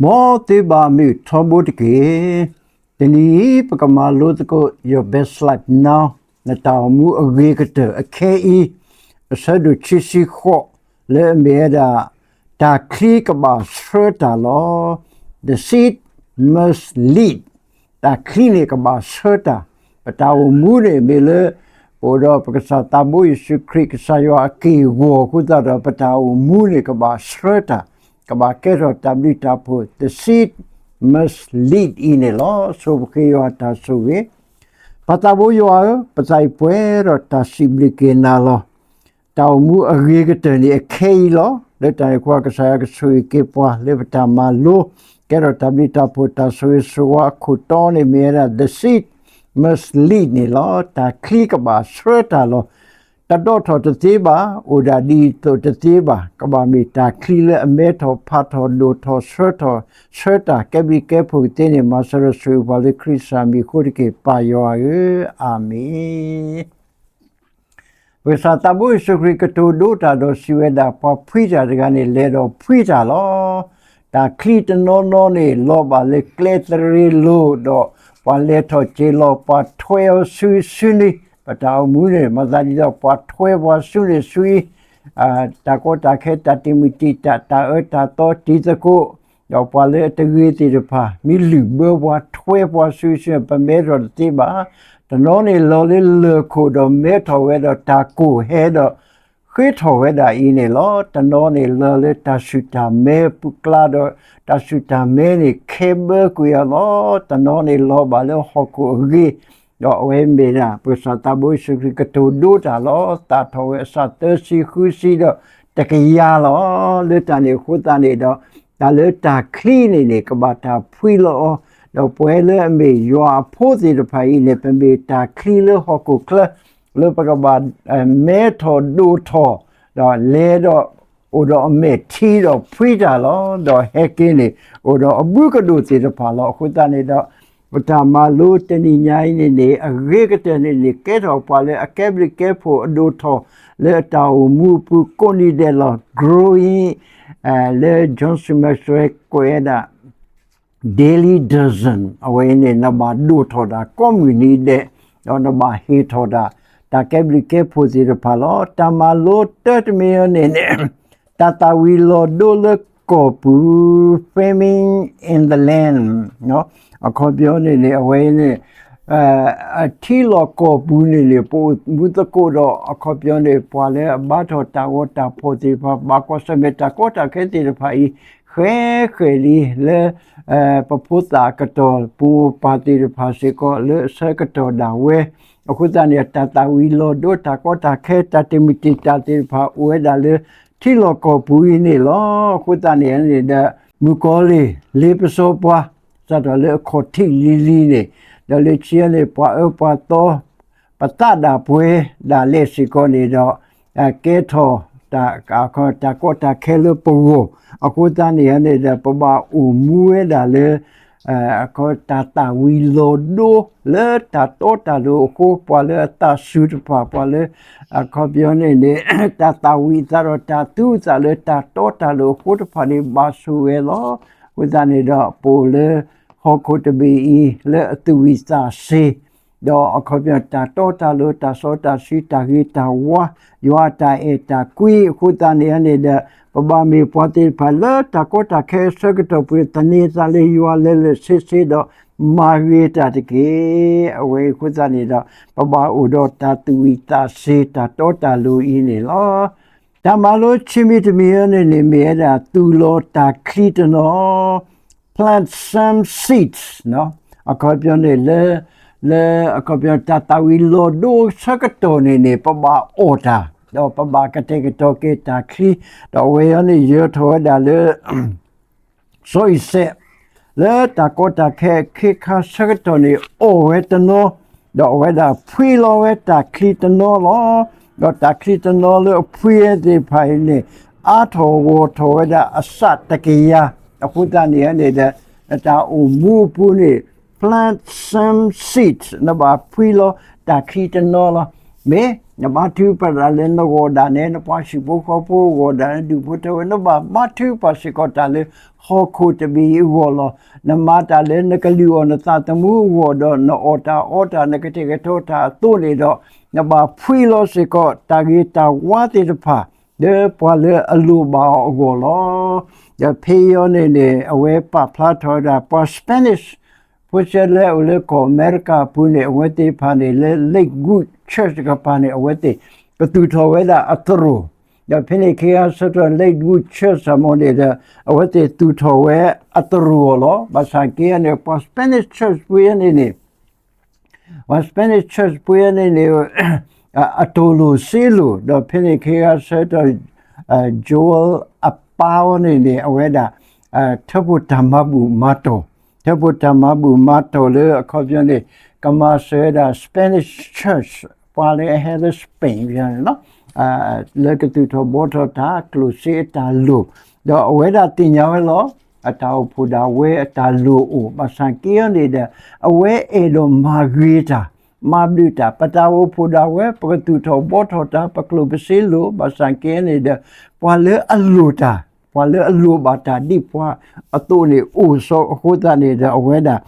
မ်သုဘၣ်မုာ်ထီဘိတက့ၢ်. တနံၤအံၤ ပကမၤလိသကိး Your Best Life Now နတၢ်အိၣ်မူအဂ့ၤကတၢၢ်အခဲအံၤ အဆၢဒိၣ်ခံဆံဃိး လၢအမ့ၢ်ဝဲဒၣ် တၢ်ချံကဘၣ်ဆှၢတၢ်လီၤ. The seed must lead. တၢ်ချံန့ၣ်ကဘၣ်ဆှၢတၢ်, ပတၢ်အိၣ်မူန့ၣ်မ့ၢ်လၢ အိၣ်ဒီးပကစၢ်သးဘိယ့ၣ်ၡူးခရံာ် ကစၢ်ယွၤအက့ၢ်အဂီၤအဃိသတးဒီး ပတၢ်အိၣ်မူန့ၣ်ကဘၣ်ဆှၢတၢ်, ကဘၣ်ကဲထီၣ်တၢ်ဘျုးတၢ်ဖှိၣ် the seed must lead အံၤန့ၣ်လီၤ. ဆိပဃ့ယွၤတၢ်ဆိၣ်ဂ့ၤ. ပၢ်သးဘိယွၤဧၢ, ပသးအံၤပှဲၤဒီးတၢ်စံးဘျုးက့ၤနၤလီၤ. တၢ်အိၣ်မူအဂ့ၤကတၢၢ်န့ၣ်အခဲအံၤလီၤ. လၢတၢ်န့ၣ်အဃိ ကစၢ်ယွၤကဆိၣ်ဂ့ၤက့ၤပှၤလၢပတၢ်မၤလိ ကဲထီၣ်တၢ်ဘျုးတၢ်ဖှိၣ် တၢ်ဆိၣ်ဂ့ၤဆိၣ်ဝါအခိၣ်တီန့ၣ်မ့ၢ်ဝဲဒၣ် the seed must lead န့ၣ်လီၤ. တၢ်ချံကဘၣ်ဆှၢတၢ်လီၤ. တဒိၣ်ထီၣ်တသ့ဘၣ်, အိၣ်ဒၣ်ဒ်သိးတသ့ဘၣ်, ကဘၣ်မ့ၢ်တၢ်ချံလၢအမဲထီၣ်ဖးထီၣ်ဒိၣ်ထီၣ်ဆှၢထီၣ်ဆှၢတၢ် ကဲဘျုးကဲဖှိၣ်ကသ့န့ၣ် မၤစၢၤဒီးဆိၣ်ဂ့ၤပှၤလၢခရံာ်ကစၢ်မံၤအဃိတက့ၢ် ပၢ်ယွၤဧၢ, အၤမ့ၣ်. ပကစၢ်သးဘိယ့ၣ်ၡူးခရံာ်ကတိၤဒိတၢ်ဒီးစံးဝဲဒၣ် ပှၤဖှံတၢ်တဂၤန့ၣ် လဲၤဒီးဖှံတၢ်လီၤ. တၢ်ချံတနီၤနီၤန့ၣ် လီၤဘၣ်လၢကျဲသရ့လိၤဒီး ပှၤလဲၤထီၣ်စၢၤလီၤ ပှၤထွဲအီၤစုစုန့ၣ် ပတၢ်အိၣ်မူန့ၣ် မၤသးဒ်သိး ပှၤထွဲပှၤစုန့ၣ်စု တၢ်ကီတၢ်ခဲ တၢ်တံာ်မုၢ်တံာ်တာ် တၢ်အၢတၢ်သီတံၤသကိး ဒီးပှၤလၢအတဂ့ၤသ့ၣ်တဖၣ် မ့ၢ်လုၢ်ဘၢပှၤထွဲပှၤစုစု ပမဲထီၣ်တသ့ဘၣ်. တနီၤန့ၣ်လီၤလၢလၢၢ်ခိၣ်ဒီးမဲထီၣ်ဝဲဒီးတၢ်ကိၢ်ဟဲဒီး ဃ့ထီၣ်ဝဲဒၣ်အံၤန့ၣ်လီၤ. တနီၤန့ၣ်လီၤလၢတၢ်ဆူၣ်တၢ်မဲပူၤကျါဒီး တၢ်ဆူၣ်တၢ်မဲန့ၣ်ခဲဘၢကွံာ်အီၤလီၤ. တနီၤန့ၣ်လီၤဘၣ်လၢဟီၣ်ခိၣ်အဂ့ၤ ဒီးအဝဲမ့ၢ်ဒၣ် ပကစၢ်သးဘိယ့ၣ်ၡူးခရံာ်ကတိၤဒိတၢ်လီၤ. သၣ်ထီၣ်ဝဲအစၢ်သၢဆံဃုဆံဒီးတကယၤလီၤ. လၢတၢ်န့ၣ်အဃိသတးန့ၣ်ဒီး တၢ်လၢတၢ်ချံန့ၣ်န့ၣ် ကဘၣ်တၢ်ဖှံလီၤအီၤ, ဒီးပဝဲလၢအမ့ၢ်ယွၤအဖိသ့ၣ်တဖၣ်အံၤန့ၣ် ပမ့ၢ်တၢ်ချံလၢဟီၣ်ခိၣ်ချၢ လၢပကဘၣ် မဲထီၣ်ဒိၣ်ထီၣ် ဒီးလဲၤဒီး အိၣ်ဒီးအမဲာ်ထံဒီးဖှံတၢ်လီၤ. ဒီးဟဲက့ၤန့ၣ် အိၣ်ဒီးအဘုကဒိၣ်သ့ၣ်တဖၣ်လီၤ. အဃိသတးန့ၣ်ဒီး ပတၢ်မၤလိတနံၤညါအံၤန့ၣ်န့ၣ် အဂ့ၤကတၢၢ်န့ၣ်န့ၣ် ကဲထီၣ်ပှၤလၢအကဲဘျုးကဲဖှိၣ်အဒိၣ်ထီၣ် လၢအတၢ်အိၣ်မူအပူၤကိးနံၤဒဲးလီၤ. Growing လၢ John C Maxwell ကိးဝဲဒၣ် Daily Dozen အဝဲန့ၣ် နဘၣ်ဒိၣ်ထီၣ်တၢ်ကိးမုၢ်နံၤဒဲး ဒီးနဘၣ်ဟ့ၣ်ထီၣ်တၢ် တၢ်ကဲဘျုးကဲဖှိၣ်သ့ၣ်တဖၣ်လီၤ. တၢ်မၤလိတၢတမံၤအံၤန့ၣ်န့ၣ် တၢ်သၣ်ဝံၤလီၤဒိလၢကီၢ်ပူၤ Famine in the Land အခီပညီန့ၣ်န့ၣ် အဝဲန့ၣ် အထံလီၢ်ကီၢ်ပူၤန့ၣ်န့ၣ် ပအိၣ်မူသကိးဒီး အခီပညီန့ၣ် ပှၤလၢအဘါထီၣ်တၢ်ဂီၤတၢ်ဖီၣ်သ့ၣ်တဖၣ် ဘၣ်ကွၢ်ဆၢၣ်မဲာ်တၢ်ကီတၢ်ခဲသ့ၣ်တဖၣ်အံၤ ဃဲဃဲလံလၢ ပဖိသၣ်အကတီၢ် ပမိၢ်ပၢ်သ့ၣ်တဖၣ်စ့ၢ်ကီး လၢအဆၢကတီၢ်ဒၣ်ဝဲ အဃိသတးန့ၣ် တၢ်သၣ်ဝံၤလီၤဒိ တၢ်ကီတၢ်ခဲ တၢ်တံာ်မုၢ်တံာ်တာ်သ့ၣ်တဖၣ် အိၣ်ဝဲဒၣ်လၢထံလီၢ်ကီၢ်ပူၤအံၤန့ၣ်လီၤ. အဃိသတးန့ၣ်န့ၣ်ဒီး မုၣ်ကီၤလံၢ် လ့ပစီပှၤ စးထီၣ်လၢအခီၣ်ထံးလံၤလံၤန့ၣ် ဒီးလၢခံန့ၣ် ပှၤအၢပှၤသီ ပသးဒၣ်ပှဲၤဒၣ်လဲာ်စ့ၢ်ကီးန့ၣ်ဒီး ကဲထီၣ် တၢ်ကီတၢ်ခဲလၢပဂီၢ် အဃိသတးန့ၣ်န့ၣ်ဒီး ပဘၣ်အိၣ်မူဝဲဒၣ်လၢ တၢ်သၣ်ဝံၤလီၤဒိ လၢတၢ်တီတၢ်လိၤအဃိ ပှၤလၢအသးစူၤတဖၣ် ပှၤလၢ အခီပညီန့ၣ်န့ၣ် တၢ်သၣ်ဝံၤအသးဒီးတၢ်သူအသးလၢတၢ်တီတၢ်လိၤအဃိတဖၣ်န့ၣ် ဘၣ်ဆိၣ်ဝဲလီၤ. အဃိသတးန့ၣ်ဒီး ပအိၣ်လၢဟီၣ်ခိၣ်တဘ့ၣ်အံၤ လၢအသူၣ်ဝံၤသးစ့ၤ ဒီးအခီပညီတၢ်တီတၢ်လိၤ တၢ်စီတၢ်ဆှံ တၢ်ဂ့ၤတၢ်ဝါ ယွၤအတၢ်အဲၣ်တၢ်ကွံ အဃိသတးန့ၣ်န့ၣ်ဒီး ပဘၣ်မ့ၢ်ပှၤသ့ၣ်တဖၣ်လၢတၢ်ကီတၢ်ခဲအဆၢကတီၢ်ပူၤ သန့ၤသးလၢယွၤလၢလၢဆ့ဆ့ဒီး မၤဂ့ၤတၢ်တက့ၢ်. အဝဲအံၤအဃိသတးန့ၣ်ဒီး ပဘၣ်အိၣ်ဒီးတၢ်သူၣ်ဝံၤသးစ့ၤ တၢ်တီတၢ်လိၤအံၤန့ၣ်လီၤ. တၢ်မၤလိခံမံၤတမံၤအံၤန့ၣ်န့ၣ် မ့ၢ်ဝဲဒၣ် သူၣ်လီၤတၢ်ချံတနီၤ plant some seeds အခီပညီန့ၣ်လၢ လၢအခီပညီ တၢ်သၣ်ဝံၤလီၤဒိဆၢကတီၢ်န့ၣ်န့ၣ် ပဘၣ်အီၣ်တၢ် ဒီးပဘၣ်ကတဲာ်ကတီၤက့ၤတၢ်ချံ ဒီးအဝဲအံၤန့ၣ် ယၢၤထီၣ်ဝဲဒၣ်လၢ စီအံၤစဲး လၢတၢ်ကီတၢ်ခဲအခ့အခါဆၢကတီၢ်န့ၣ် အီၣ်ဝဲတနီၤ ဒီးအဝဲဒၣ်ဖှံလီၤဝဲတၢ်ချံတနီၤလီၤ. ဒီးတၢ်ချံတနီၤလၢအဖှံသ့ၣ်တဖၣ်အံၤန့ၣ် အါထီၣ်ဂီၢ်ထီၣ်ဝဲဒၣ်အစးတကယၤ အဃိသတးန့ၣ်န့ၣ်ဒီး နတၢ်အိၣ်မူအပူၤန့ၣ် plant some seed နဘၣ်ဖှံလီၤတၢ်ချံတနီၤလီၤ. မ့ၢ်နဘါထုကဖၣ်တၢ်လၢနဂီၢ်ဒၣ်နဲ နပှၤဟံၣ်ဖိဃီဖိအဂီၢ်ဒၣ်နဲ ဒူၣ်ဖိထၢဖိ နဘၣ်ဘါထုကဖၣ်စ့ၢ်ကီးတၢ်လၢဟီၣ်ခိၣ်တဘ့ၣ်အံၤအဂီၢ်လီၤ. နမၤတၢ်လၢနကလုၢ်အီၣ်နသးသမူအဂီၢ်ဒီး နအီၣ်တၢ်အီတၢ် နကတဲာ်ကတီၤတၢ်အသိးန့ၣ်ဒီး နဘၣ်ဖှံလီၤစ့ၢ်ကီးတၢ်ဂ့ၤတၢ်ဝါသ့ၣ်တဖၣ် လၢပှၤလၢအလိၣ်ဘၣ်အီၤအဂီၢ်လီၤ. ဒီးဖဲအံၤန့ၣ်န့ၣ် အဝဲပာ်ဖျါထီၣ်ဝဲဒၣ် ပှၤ Spanish ဖိဆဲးလၢအိၣ်လၢကီၢ်အမဲရကၤအပူၤန့ၣ် အဝဲသ့ၣ်တဖၣ်န့ၣ် လၢ Lakewood Church တကပၤန့ၣ် အဝဲသ့ၣ်ကသူၣ်ထီၣ်ဝဲဒၣ်အသရိာ်, ဒီးဖဲန့ၣ်ခ့ခါဆၢကတီၢ် Lakewood Church အမ့ၢ်န့ၣ်ဒီး အဝဲသ့ၣ်သူၣ်ထီၣ်ဝဲအသရိာ်အီၤလီၤ. ဘၣ်ဆၣ်က့န့ၣ် ပှၤ Spanish Church ပူၤန့ၣ်န့ၣ် ပှၤ Spanish Church ပူၤန့ၣ်န့ၣ် အတိၢ်လိာ်စ့လိာ် ဒီးဖဲန့ၣ်ခ့ခါဆၢကတီၢ် Joel အပၢ်အီၤန့ၣ်န့ၣ် အဝဲဒၣ် ထၢဖှိၣ်တၢ်မၤဘူၣ်မၤတီၢ်, ထၢဖှိၣ်တၢ်မၤဘူၣ်မၤတီၢ်လၢအခီပညီန့ၣ် ကမၤစၢၤဝဲဒၣ် Spanish Church ပှၤလၢအဟဲလၢ Spain န့ၣ်လီၤ. လၢကသူၣ်ထီၣ်ဘှီထီၣ်တၢ်ကျိၣ်စ့အတၢ်လိၣ်, ဒီးအဝဲဒၣ်သ့ၣ်ညါဝဲလီၤ. အတၢ်အိၣ်ဖှိၣ်ဒၣ်ဝဲအတၢ်လိၣ်အိၣ် ဘၣ်ဆၣ်က့န့ၣ်ဒီး အဝဲအဲၣ်ဒိးမၤဂ့ၤတၢ် မၤဘျုးတၢ်, ပတၢ်အိၣ်ဖှိၣ်ဒၣ်ဝဲ ပကသူၣ်ထီၣ်ဘှီထီၣ်တၢ် ပကျိၣ်ပစ့လိၣ် ဘၣ်ဆၣ်က့န့ၣ်ဒီး ပှၤလၢအလိၣ်တၢ်, ပှၤလၢအလိၣ်ဘၣ်တၢ်ဒ်ပှၤအသိးန့ၣ်အိၣ်ဆိးအဃိသတးန့ၣ်ဒီး အဝဲဒၣ်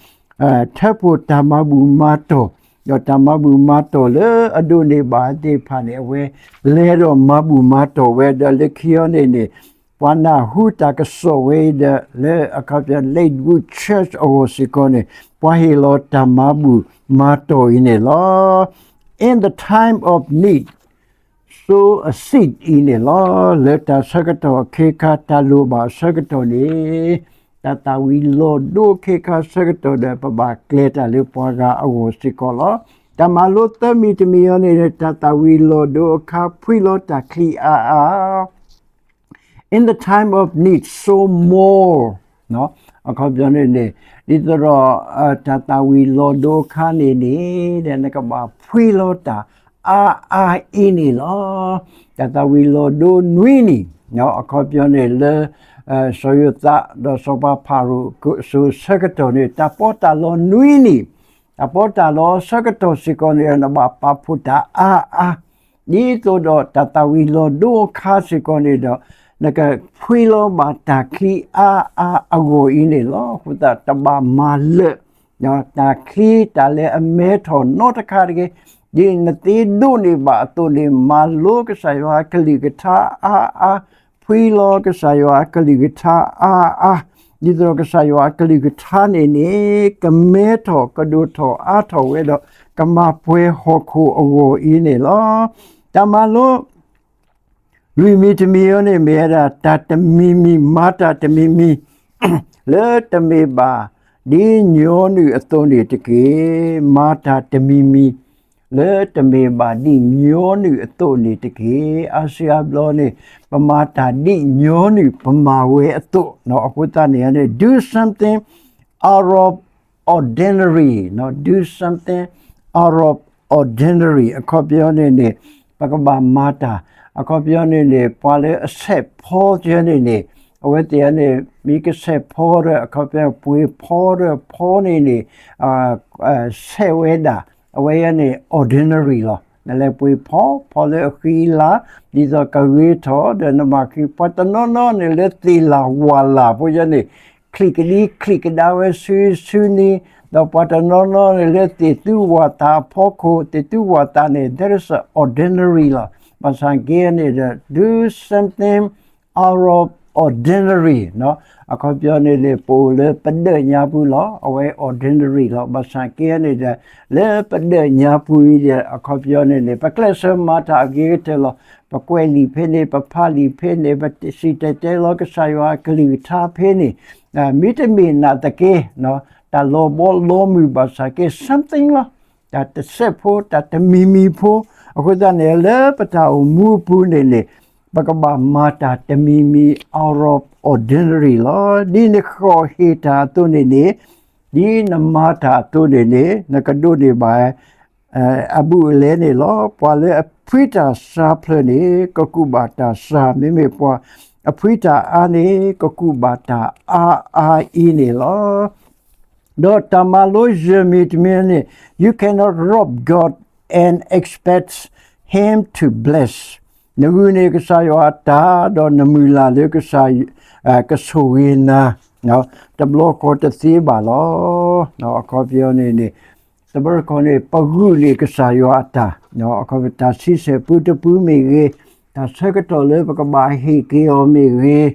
ထၢဖှိၣ်တၢ်မၤဘူၣ်မၤတီၢ်, ဒီးတၢ်မၤဘူၣ်မၤတီၢ်လၢအဒိးန့ၢ်ဘၣ်သ့ၣ်တဖၣ်န့ၣ် အဝဲလဲၤဒီးမၤဘူၣ်မၤတီၢ်ဝဲဒီးလၢခံအီၤန့ၣ်န့ၣ် ပှၤနၢ်ဟူတၢ်ကစီၣ်ဝဲအံၤဒီး လၢအခီပညီ Lakewood Church အဂီၢ်စ့ၢ်ကီးန့ၣ် ပှၤဟ့ၣ်လီၤတၢ်မၤဘူၣ်မၤတီၢ်အံၤန့ၣ်လီၤ. In the time of need, sow a seed အံၤန့ၣ်လီၤ. လၢတၢ်ဆၢကတီၢ်အခ့ခါ တၢ်လိၣ်ဘၣ်အဆၢကတီၢ်န့ၣ် တၢ်သၣ်ဝံၤလီၤဒိအခ့ခါဆၢကတီၢ်ဒီး ပဘၣ်ကျဲၤတၢ်လၢပှၤဂၤအဂီၢ်စ့ၢ်ကီးလီၤ. တၢ်မၤလိသၢမံၤတမံၤအံၤန့ၣ် တၢ်သၣ်ဝံၤလီၤဒိအခါ ဖှံလီၤတၢ်ချံအါအါ In the time of need, sow more အခီပညီန့ၣ်န့ၣ် ဒ်သိးဒီး တၢ်သၣ်ဝံၤလီၤဒိအခါန့ၣ်န့ၣ် ဒီးနကဘၣ်ဖှံလီၤတၢ်အါအါအံၤန့ၣ်လီၤ. တၢ်သၣ်ဝံၤလီၤဒိနွံနံၣ် အခီပညီန့ၣ်လၢ စီၤယိၤသးဒီးစီၤပၤဖၤရိၤကစိၤဆၢကတီၢ်န့ၣ် တၢ်ပီးတၢ်လီနွံနံၣ် တၢ်ပီးတၢ်လီဆၢကတီၢ်စ့ၢ်ကီးန့ၣ် နဘၣ်ပာ်ဖှိၣ်တၢ်အါအါ ဒ်သိးဒီးတၢ်သၣ်ဝံၤလီၤဒိအခါစ့ၢ်ကီးန့ၣ်ဒီး နကဖှံလီၤဘၣ်တၢ်ချံအါအါအဂီၢ်အံၤန့ၣ်လီၤ. အဃိသတး တဘၣ်မၤလၢာ် တၢ်ချံတၢ်လၢအမဲထီၣ်နီတခါတဂ့ၤ, ဒ်နသ့ဒိးန့ၢ်ဘၣ်အသိးန့ၣ် မၤလိကစၢ်ယွၤအကလုၢ်ကထါအါအါ, ဖှံလီၤကစၢ်ယွၤအကလုၢ်ကထါအါအါ, ဒ်သိးဒီးကစၢ်ယွၤအကလုၢ်ကထါန့ၣ်န့ၣ် ကမဲထီၣ်ကဒိၣ်ထီၣ်အါထီၣ်ဝဲဒီး ကမၤပှဲၤဟီၣ်ခိၣ်အဂီၢ်အံၤန့ၣ်လီၤ. တၢ်မၤလိ လွံၢ်မံၤတမံၤအံၤန့ၣ် မ့ၢ်ဝဲဒၣ် တၢ်တမံၤမံၤ မၤတၢ်တမံၤမံၤ လၢတမ့ၢ်ဘၣ်ဒ်ညီနုၢ်အသိးန့ၣ်တက့ၢ်. မၤတၢ်တမံၤမံၤ လၢတမ့ၢ်ဘၣ်ဒ်ညီနုၢ်အသိးန့ၣ်တက့ၢ်. အါစုအါဘျီန့ၣ် ပမၤတၢ်ဒ်ညီနုၢ်ပမၤဝဲအသိး, အဃိသတးန့ၣ်န့ၣ် do something out of ordinary, do something out of ordinary အခီပညီန့ၣ်န့ၣ် ပကဘၣ်မၤတၢ်, အခီပညီန့ၣ်န့ၣ် ပှၤလၢအဆဲးဖီတခီန့ၣ်န့ၣ် အဝဲသ့ၣ်န့ၣ် မ့ၢ်ကဆဲးဖီဒီး အခီပညီ ပှ့ၤဖီဒီးဖီန့ၣ်န့ၣ် ဆဲးဝဲဒၣ် အဝဲန့ၣ် ordinary လီၤ. နလဲၤပှ့ၤဖီ ဖီလၢအဃံအလၤ ဒ်သိးကဂ့ၤထီၣ်ဒီးနဘၣ်ဃ့ ပှၤတနီၤနီၤန့ၣ်လၢသ့ၣ်လၢ်ဝၣ်လၢ်ဖိယဲန့ၣ် ချံးကဒံချံးကဒါဝဲဆူဆူန့ၣ်, ဒီးပှၤတနီၤနီၤန့ၣ်လၢသ့ၣ်သူဝၣ်သးအဖီခိၣ် သ့ၣ်သူဝၣ်သးန့ၣ် that is ordinary လီၤ. ဘၣ်ဆၣ်က့န့ၣ်ဒီး do something out of ordinary အခီပညီန့ၣ်န့ၣ် ပအိၣ်လၢပဒၢးညါပူၤလီၤ. အဝဲ ordinary လီၤ. ဘၣ်ဆၣ်က့န့ၣ်ဒီး လၢပဒၢးညါပူၤအံၤဒီး အခီပညီန့ၣ်န့ၣ် ပကျဲးစၢးမၤတၢ်အဂ့ၤကတၢၢ်လီၤ. ပကွဲးလံာ်ဖဲန့ၣ် ပဖးလံာ်ဖဲန့ၣ် ပစံၣ်တဲၤတဲလီၤကစၢ်ယွၤအကလုၢ်ကထါဖဲန့ၣ် မ့တမ့ၢ်နာ်သက့ တၢ်လီၤဘီလီၤမုၢ်ဘၣ်ဆၣ်က့ something လီၤ. တၢ်တစဲးဖိ တၢ်တမံၤမံၤဖိ အဃိသတးန့ၣ် လၢပတၢ်အိၣ်မူအပူၤန့ၣ်န့ၣ် ပကဘၣ်မၤတၢ်တမံၤမံၤ out of ordinary လီၤ. ဒ်နဃီၣ်ဟ့ၣ်တၢ်အသိးန့ၣ်န့ၣ် ဒ်နမၤတၢ်အသိးန့ၣ်န့ၣ် နကဒိးန့ၢ်ဘၣ် အဘူးအလဲန့ၣ်လီၤ. ပှၤလၢအဖှံတၢ်စှၤဖျၢၣ်န့ၣ် ကကူးဘၣ်တၢ်စှၤ, မ့မ့ၢ်ပှၤအဖှံတၢ်အါန့ၣ် ကကူးဘၣ်တၢ်အါအါအံၤန့ၣ်လီၤ. ဒီးတၢ်မၤလိယဲၢ်မံၤတမံၤန့ၣ် you cannot rob God and expect him to bless. နဂုာ်န့ၢ်ကစၢ်ယွၤအတၢ် ဒီးနမုၢ်လၢ်လၢကစၢ် ကဆိၣ်ဂ့ၤနၤ တဘျီဃီတသ့ဘၣ်လီၤ. အခီပညီန့ၣ်န့ၣ် တဘျီတခီၣ်န့ၣ် ပဂုာ်န့ၢ်ကစၢ်ယွၤအတၢ် အခီပညီ တၢ်ဆံဆဲၣ်ပူတပူမ့ၢ်ဂ့ၤ, တၢ်ဆၢကတီၢ်လၢပကဘၣ်ဟ့ၣ်က့ၤအီၤမ့ၢ်ဂ့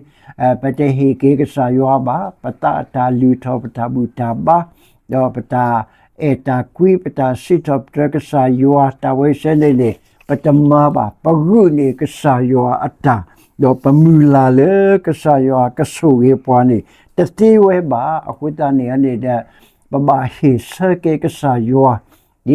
ၤ, ပတဟ့ၣ်က့ၤကစၢ်ယွၤဘၣ်, ပသးအတၢ်လုၢ်ထီၣ် ပတၢ်ဘူၣ်တၢ်ဘါ ဒီးပတၢ်အဲၣ်တၢ်ကွံ ပတၢ်စံးထီၣ်ပတြၢၤကစၢ်ယွၤ တၢ်ဝဲစဲန့ၣ်န့ၣ် ပတမၤဘၣ်. ပဂုာ်န့ၢ်ကစၢ်ယွၤအတၢ် ဒီးပမုၢ်လၢ်လၢကစၢ်ယွၤကဆိၣ်ဂ့ၤပှၤန့ၣ် တသ့ဝဲဘၣ်. အဃိသတးန့ၣ်န့ၣ်ဒီး ပဘၣ်ဟ့ၣ်ဆၢက့ၤကစၢ်ယွၤ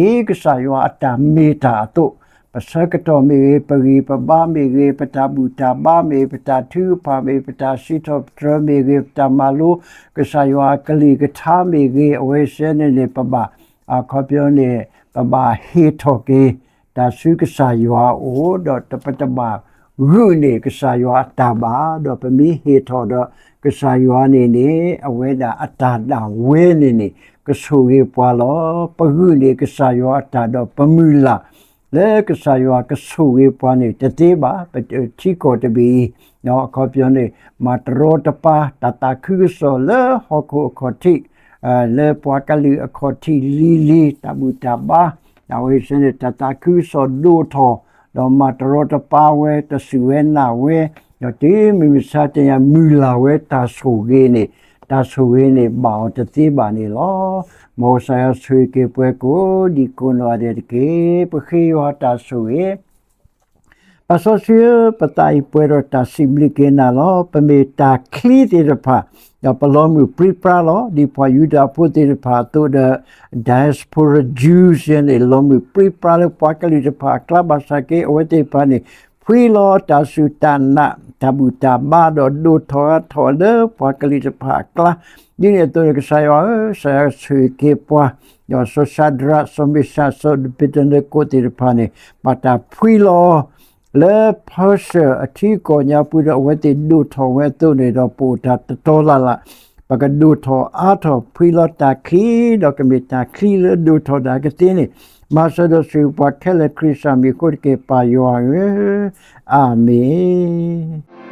ဒ်ကစၢ်ယွၤအတၢ်မ့ၢ်တၢ်အသိး, ပဆၢကတီၢ်မ့ၢ်ဂ့ၤ, ပဂံၢ်ပဘါမ့ၢ်ဂ့ၤ, ပတၢ်ဘူၣ်တၢ်ဘါမ့ၢ်ဂ့ၤ, ပတၢ်ထုကဖၣ်မ့ၢ်ဂ့ၤ, ပတၢ်စံးထီၣ်ပတြၢၤမ့ၢ်ဂ့ၤ, ပတၢ်မၤလိကစၢ်ယွၤအကလုၢ်ကထါမ့ၢ်ဂ့ၤ, အဝဲစဲန့ၣ်န့ၣ် ပဘၣ် အခီပညီန့ၣ် ပဘၣ်ဟ့ၣ်ထီၣ်က့ၤ တၢ်ဆူကစၢ်ယွၤအအိၣ်, ဒီးပတဘၣ်ဂုာ်န့ၢ်ကစၢ်ယွၤအတၢ်ဘၣ်. ဒီးပမ့ၢ်ဟ့ၣ်ထီၣ်ဒီးကစၢ်ယွၤန့ၣ်န့ၣ် အဝဲဒၣ်အတၢ်ဒၣ်ဝဲန့ၣ်န့ၣ် ကဆိၣ်ဂ့ၤပှၤလီၤ. ပဂုာ်န့ၢ်ကစၢ်ယွၤအတၢ် ဒီးပမုၢ်လၢ်လၢကစၢ်ယွၤကဆိၣ်ဂ့ၤပှၤန့ၣ် တသ့ဘၣ်. ပထံကီၢ်တဘ့ၣ်အံၤ အခီပညီန့ၣ် မၤတရီတပါ တၢ်သးခုကစီၣ်လၢဟီၣ်ခိၣ်အခီၣ်ထံး လၢပှၤကလုာ်အခီၣ်ထံးလံၤလံၤ တၢ်ဘူၣ်တၢ်ဘါ အဝဲစဲန့ၣ် တၢ်သးခုကစီၣ်ဒိၣ်ထီၣ် ဒီးမၤတရီတပါဝဲ တစူၢ်ဝဲနာ်ဝဲ ဒီးတုၤမုၢ်မဆါတနံၤ မုၢ်လၢ်ဝဲတၢ်ဆိၣ်ဂ့ၤန့ၣ် တၢ်ဆိၣ်ဂ့ၤန့ၣ် ဘၣ်အီၤတသ့ဘၣ်န့ၣ်လီၤ. မ်ကစၢ်ယွၤဆိၣ်ဂ့ၤက့ၤပှၤကိးဒံကိးနီၢ်ဂၤဒဲးတက့ၢ်. ပဃ့ယွၤတၢ်ဆိၣ်ဂ့ၤ ပၢ်စီဆှံဧၢ, ပသးအံၤပှဲၤဒီးတၢ်စံးဘျုးက့ၤနၤလီၤ. ပမ့ၢ်တၢ်ချံသ့ၣ်တဖၣ် ဒီးပလီၤမုၢ်ပြံပြါလီၤ. ဒ်ပှၤယူဒၤဖိသ့ၣ်တဖၣ်အသိးဒီး Diaspora Jews န့ၣ် လီၤမုၢ်ပြံပြါလၢပှၤကလုာ်တဖၣ်အကျါ ဘၣ်ဆၣ်က့ အဝဲသ့ၣ်တဖၣ်န့ၣ် ဖှံလီၤတၢ်စူၢ်တၢ်နာ် တၢ်ဘူၣ်တၢ်ဘါ ဒီးဒိၣ်ထီၣ်အါထီၣ်လၢပှၤကလုာ်တဖၣ်အကျါ ဒ်န့ၣ်အသိးန့ၣ် ကစၢ်ယွၤဧၢ, ကစၢ်ယွၤဆိၣ်ဂ့ၤက့ၤပှၤ, ဒီးစီၤၡၤဒြး, စီၤမ့ၡး, စီၤအဘ့းနကိၤသ့ၣ်တဖၣ်န့ၣ် ဘၣ်တၢ်ဖှံလီၤ လၢ Persia အထံအကီၢ်ညါပူၤဒီး အဝဲသ့ၣ်ဒိၣ်ထီၣ်ဝဲအသိးန့ၣ်ဒီး ပအိၣ်တၢ်တတီလၢ်လၢ်, ပကဒိၣ်ထီၣ်အါထီၣ် ဖှံလီၤတၢ်ချံ, ဒီးကမ့ၢ်တၢ်ချံလၢဒိၣ်ထီၣ်ဒၣ်ကသ့န့ၣ်, မၤစၢၤဒီးဆိၣ်ဂ့ၤပှၤခဲလၢာ်ခရံာ်စၢ်မံၤအဃိတက့ၢ် ပၢ်ယွၤဧၢ, အၤမ့ၣ်.